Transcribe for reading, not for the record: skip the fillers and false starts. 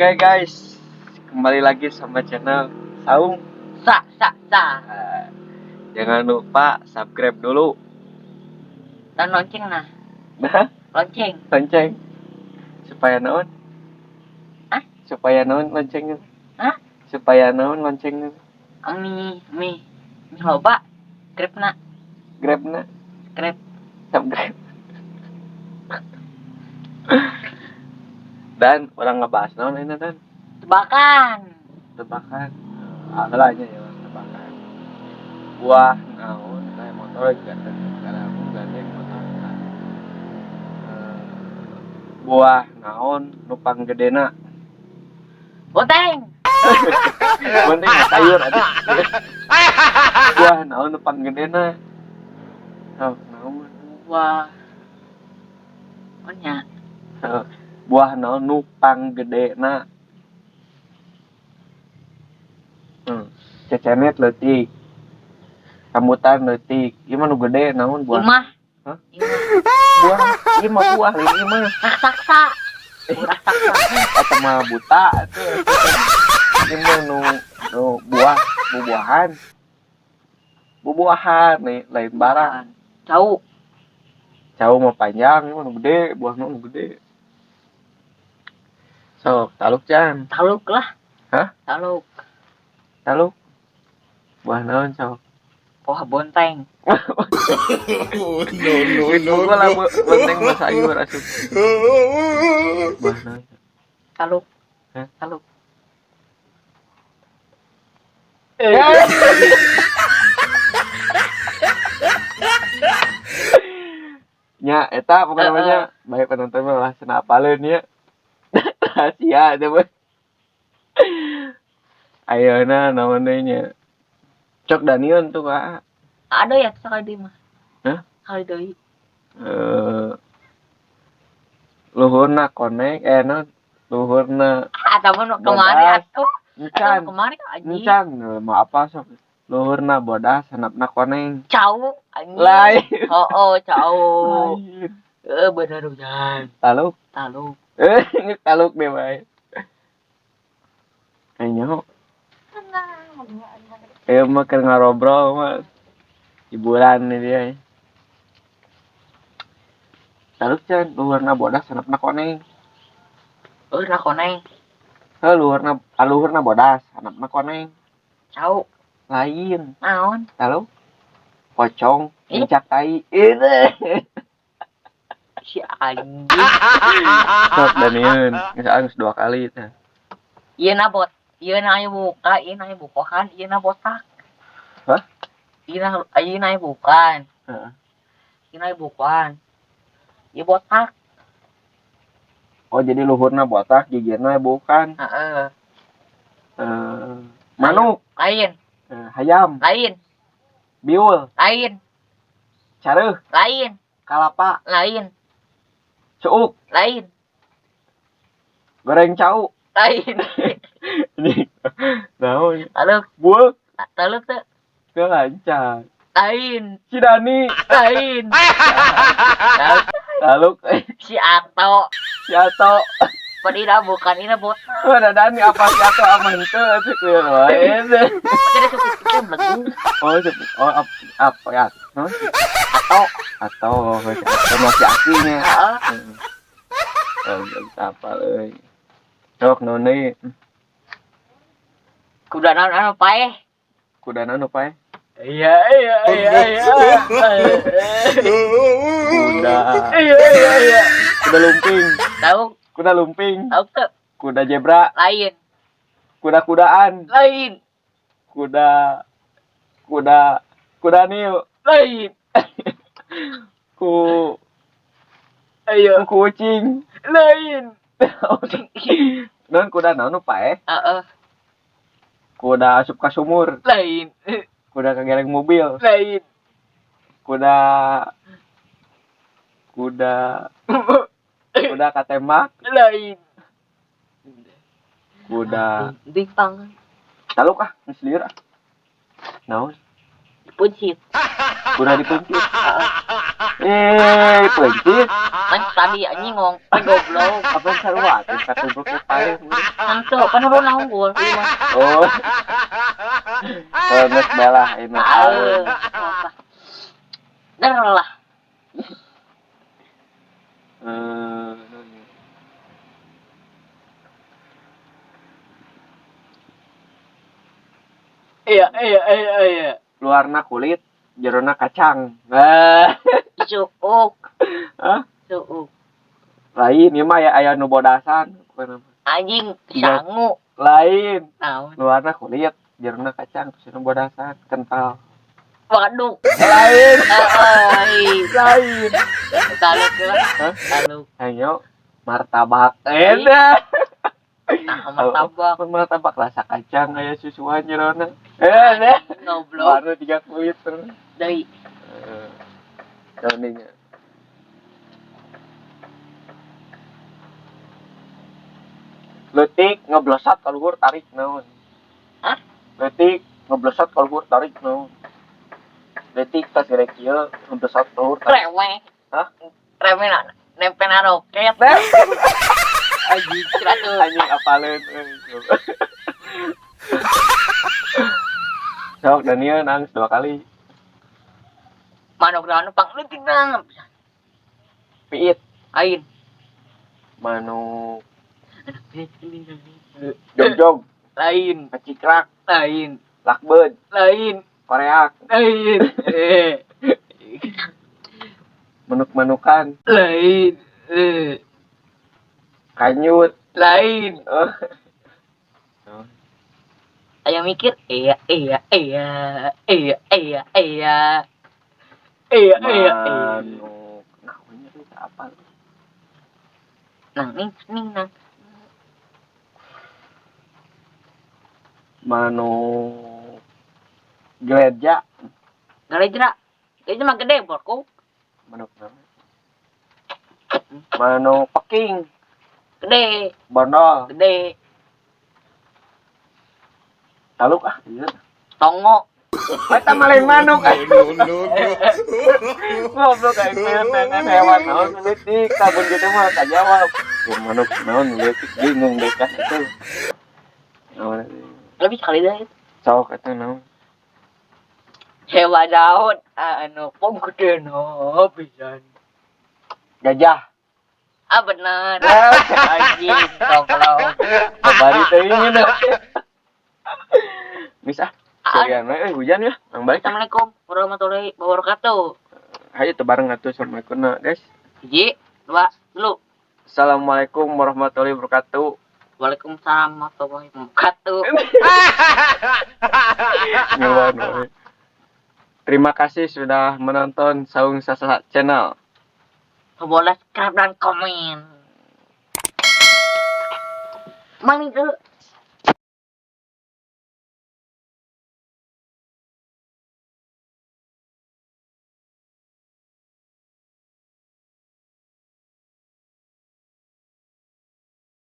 Oke guys, kembali lagi sama channel Saung. Sa sa sa. Jangan lupa subscribe dulu. Dan lonceng nah. Nah, Lonceng. Lonceng. Supaya naon? Hah? Supaya naon loncengnya? Hah? Supaya naon loncengnya? Mi mi mi loba. Grab na. Grab na, Grab. Subscribe. Dan orang ngebahas naon ini dan Tebakan. Tebakan. Agalanya ya tebakan. Buah naon kayak motor gandeng sekarang gandeng motor. Buah naon nu panggedena? Bonteng. Penting sayur aja. Buah naon nu panggedena? Oh, naon? Buah. Oh nya. Heeh. Buah naon nu panggedena? Cecenet leutik. Rambutan leutik. Ieu mah nu gede naon buah? Imah. Hah? Imah. Buah, ieu mah buah lain ieu mah. Raksasa. Raksasa. Eta mah buta atuh. Ieu mah nu nu buah, bubuahan. Bubuahan nih, lain barang. Cau. Cau mah panjang, ieu mah nu gede, buah nu gede. Sok, taluk can. Taluk lah. Hah? Taluk. Taluk. Buah naon sok? Buah bonteng. Oh, no, no, no, Pukul lah no. bonteng mah sayur asup. Buah naon? Taluk. Hah? Taluk. Nya eta pokoknya Heeh. namanya baik penonton mah lah cenah apaleun nya. Rahasia eta mah. Ayeuna naon deui nya? Cok Danion tuh Kak. Ada ya sekali deui mah. Hah? Sekali deui. Eh, luhurna konek eh naon? Luhurna Ah, mah nu kemari Bodas. atuh. Encan. Atuh kemari anjing. Encan mau apa sok? Luhurna bodas handapna koneng. Cau anjing. Lain. Oh, oh, cau. Lain. Eh, bener hujan. Taluk. Taluk. Eh, taluk deh bae. Ayo. Ayo mah keur ngarobrol mah. Hiburan nih dia. Taluk can, luhurna bodas handapna koneng. Eh, lah koneng. Heuh, luhurna aluhurna bodas handapna koneng. Cau. Lain. Naon? Taluk. Pocong, Ih. nincak tai. Itu. Si anjing. Sok Daniel, geus dua kali tah. Ieu na bot. Ieu na aya buka, ieu na aya bukan, ieu na botak. Hah? Ieu na aya bukan. Heeh. Ieu na aya bukan. Ieu botak. Oh, jadi luhurna botak, gigirna bukan. Heeh. Eh, manuk, Lain, hayam, lain, biul, lain, careuh, lain, kalapa, lain, cuuk, lain, goreng cau. Lain. Naon? Taluk, Buah taluk teu. kelancar. Lain, Si Dani, lain. Taluk. Taluk, Si Ato. Si Ato. Pan ina bukan, ina botak. Ada Dani apa si Ato apa henteu atuh kuy wae. Jadi suku itu belegu. Oh, oh apa ya? Naon? Ato. Ato, si Ato masih akinya. Heeh. Oh, apa euy. Sok naon deui? Kuda naon anu paeh. Kuda naon nu paeh? Iya. Kuda. Iya. Kuda lumping. Tahu, Kuda lumping. tahu teu? Kuda zebra. Lain, Kuda-kudaan. Lain, Kuda kuda kuda nil. Lain. Ku Ayo, ku kucing. Lain. Non kuda naon nu paeh? Heeh, Kuda asup ka sumur. Lain, Kuda kagereng mobil. Lain. Kuda kuda kuda katembak. Lain. Kuda Di tangan. taluk ah, geus lieur ah. Naon? Puncit. Udah dipencit. Eh, pencit. Kan tadi anjing ngomong, kan goblok. Apa sarua teh katubruk ke paling. Hantu, pan uruna unggul. Oh. Geus belah ini. Ah, der lah. Iya. Luarna kulit, jerona kacang. Nah. Suuk. Hah? Suuk. Lain ieu mah aya nu bodasan. Anjing sangu. Lain. Naon? Luarna kulit, jerona kacang, terus nu bodasan, kental. Waduh. Lain. Lain. Lain. Taluk lah. Hah? Taluk. Ayo martabak. Edah. Nah, martabak. Martabak rasa kacang aya susuan jerona. Edah. Goblok. Baru tiga kulit terus. Deui. Daunnya. Leutik ngeblosot ka luhur tarik naon? Hah? Leutik ngeblosot ka luhur tarik naon? Leutik tas gede kieu ngeblosot ka luhur tarik. Rewe. Hah? Rewe na nempel na roket. Anjing seratus. Anjing apaleun euy. Sok Daniel nangis 2 kali. Manuk naon pang leutik nang. Piit. Ain. Manuk jogjog. Lain. Pacikrak. Lain. Lakbed. Lain. Koreak. Lain. Manuk-manukan. Lain. Kanyut. Lain. Oh. Ayo mikir, iya iya iya iya iya iya iya iya. Manuk. Nah, ini apa? Nang ning ning nang. Manuk geleja. Geleja. Geleja mah gede, borku. Manuk naon? Manuk peking. Gede. Bondol. Gede. Taluk ah, iya. Tongo. Eta mah lain manuk. No, no, no. Goblok aing teh hewan naon leutik sabun gitu mah kajawab. Ya manuk naon leutik bingung deh kan itu. Naon? Lebih sekali dah itu. Sok eta naon? Hewan daun anu pong gede no pisan. Gajah. Ah bener. Anjing goblok. Babari teh ini dah. Bisa. Serian we hujan ya. Nang balik. Assalamualaikum warahmatullahi wabarakatuh. Hayu teu bareng atuh assalamualaikum na guys. 1, 2, 3. Assalamualaikum warahmatullahi wabarakatuh. Waalaikumsalam warahmatullahi wabarakatuh. Ngeluan we. Terima kasih sudah menonton Saung Sasa Channel. Boleh subscribe dan komen. Mang itu.